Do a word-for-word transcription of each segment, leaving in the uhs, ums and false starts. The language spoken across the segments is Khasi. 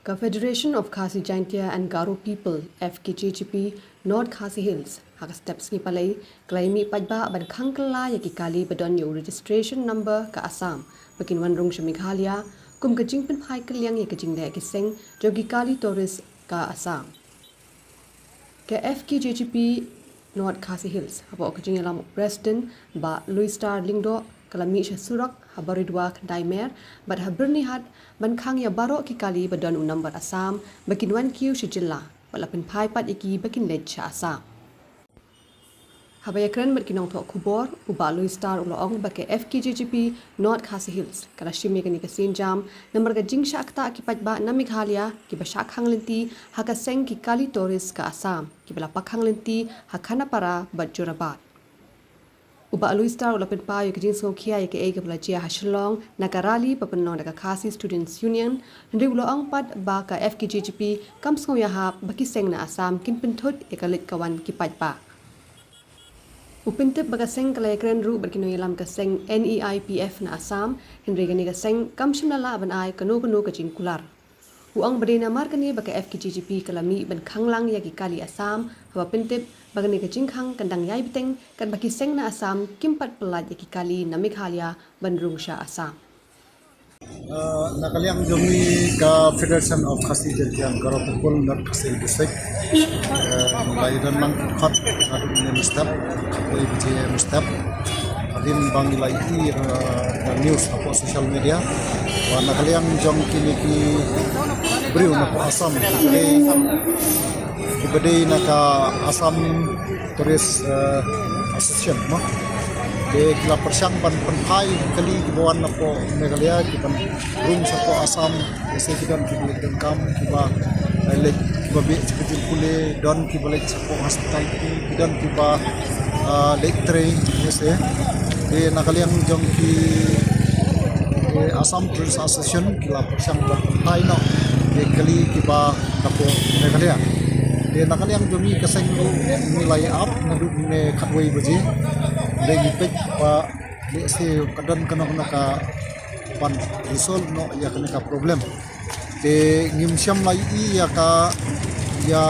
Ka Federation of Khasi Jaintia and Garo People, F K J G P, North Khasi Hills, ha ka step sngi Palei, ka la ïa mih paidbah ban khang kylla ïa ki kali ba don ïa u registration number ka Assam, ba kin wan rung sha Meghalaya, kum ka jingpynphai kylliang ïa ka jingleh ki seng jong ki kali tourist ka Assam. Ka F K J G P North Khasi Hills, hapoh ka jingïalam u President, Bah Louis Star Lyngdoh, ka la mih sha surok ha Baridua Khyndai Mer bad ha Byrnihat ban khang ïa baroh ki kali ba don u number Assam ba kin wan kiew sha jylla, bad la pynphai pat ïa ki ba kin leit sha Assam. Haba ïakren bad ki nongthoh khubor, u Bah Louis Star u la ong ba ka F K J G P North Khasi Hills ka la shim ïa kane ka sienjam namar ka jingshah ktah ki paidbah na Meghalaya kiba shah khang lynti ha ka seng ki kali tourist ka Assam, kiba la pakhang lynti ha Khanapara bad Jorabat. U Bah Louis Star u la pynpaw ïa ka jingsngewkhia ïa kaei kaba la jia ha Shillong na ka rally ba pynlong da ka Khasi Students Union, hynrei u la ong pat ba ka F K J G P kam sngew ïahap ba ki seng na Assam kin pynthut ïa ka leit ka wan ki paidbah. U pyntip ba ka seng ka la ïakren ruh bad ki nongïalam ka seng N E I P F na Assam, hynrei kane ka seng kam shym la lah ban ai kano kano ka jingkular. U ong ba dei namar kane ba ka F K J G P ka la mih ban khang lang ïa ki kali Assam, haba pyntip ba kane ka jingkhang kan dang ïai bteng katba ki seng na Assam kim pat pyllait ïa ki kali na Meghalaya ban rung sha Assam. Uh, na ka liang jong ngi ka Federation of Khasi Jaintia and Garo People North Khasi District, uh, ngi la ïadon lang khot haduh mynne mynstep, khatwei baje mynstep. Hadien ba ngi la ïohi, uh, ka news hapoh social media ba na ka liang jong kine ki briew napoh Assam, kiba dei, kiba dei na ka Assam Tourist, eh, Association, mo. Te ki la pyrshang ban pynphai kali kiba wan napoh Meghalaya, ki ban rung shapoh Assam, jaiseiki don kiba leit donkam, kiba, eh, leit, kiba beh sha ka jingpule, don kiba leit shapoh hospitality, ki don kiba, eh, leit trei, jaiseiki. Te na ka liang jong ki, eh, Assam Tourist Association, ki la pyrshang ban pynphai noh ïa ki kali kiba napoh Meghalaya. Te na ka liang jong ngi ka seng ruh ngi la ïa ap naduh mynne khatwei baje. Te ngi peit ba lehse ka don kano kano ka ban resolve noh ïa kane ka problem. Te ngim shym la ïohi ïa ka, ïa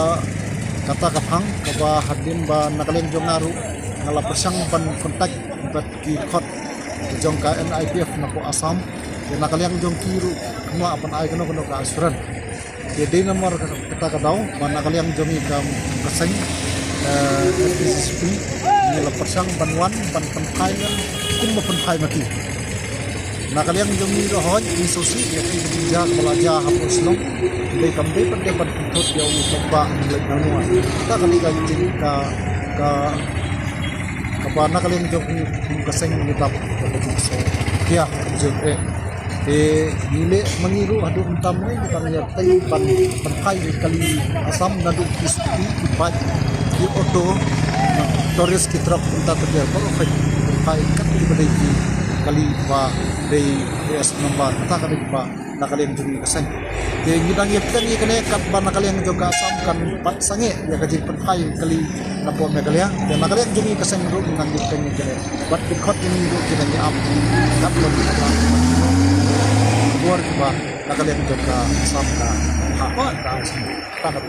kata ka phang kaba hadien ba na ka liang jong nga ruh nga la pyrshang ban contact bad ki khot jong ka N I P F napoh Assam. Te na ka liang jong ki ruh kim lah ban ai kano kano ka assurance. Te dei namar kata ka daw ba na ka liang jong ngi ka, ka seng, eh, F K J G P ngi la pyrshang ban wan ban pynphai, kumba pynphai ma ki. Na ka liang jong ngi ruh hooid ngi sngewsih ïa ki jingjia ba la jia hapoh Shillong. Dei kam dei pat dei ban pynthut ïa u paidbah ngi leit nangno. Kata ka dei ka jing ka, ka, kaba na ka liang jong ngi kum ka seng ngi dap da ka jingsngewkhia, ka jingtrei. Te ngi leh ma ngi ruh haduh mynta mynne ngi tang ïa tei ban pynphai ïa ki kali Assam naduh ki scooty, ki bike, ki auto, tourist, ki truck, kumta ter ter baroh pynphai kat kiba dei ki kali ba dei A S number, kata ka dei ba na ka liang jong ngi ka seng. Te ngi dang ïa pyrkhat ïa kane katba na ka liang jong ka Assam kan pat sangeh ïa ka jingpynphai kali napoh Meghalaya. Te na ka liang jong ngi ka seng ruh ngi dang ïa pyrkhat ïa kane. Bad ki khot jong ngi ruh ki dang ïa ap katba ki khot. Khubor kiba na ka liang jong ka Assam ka ha ka Assam. Ka ka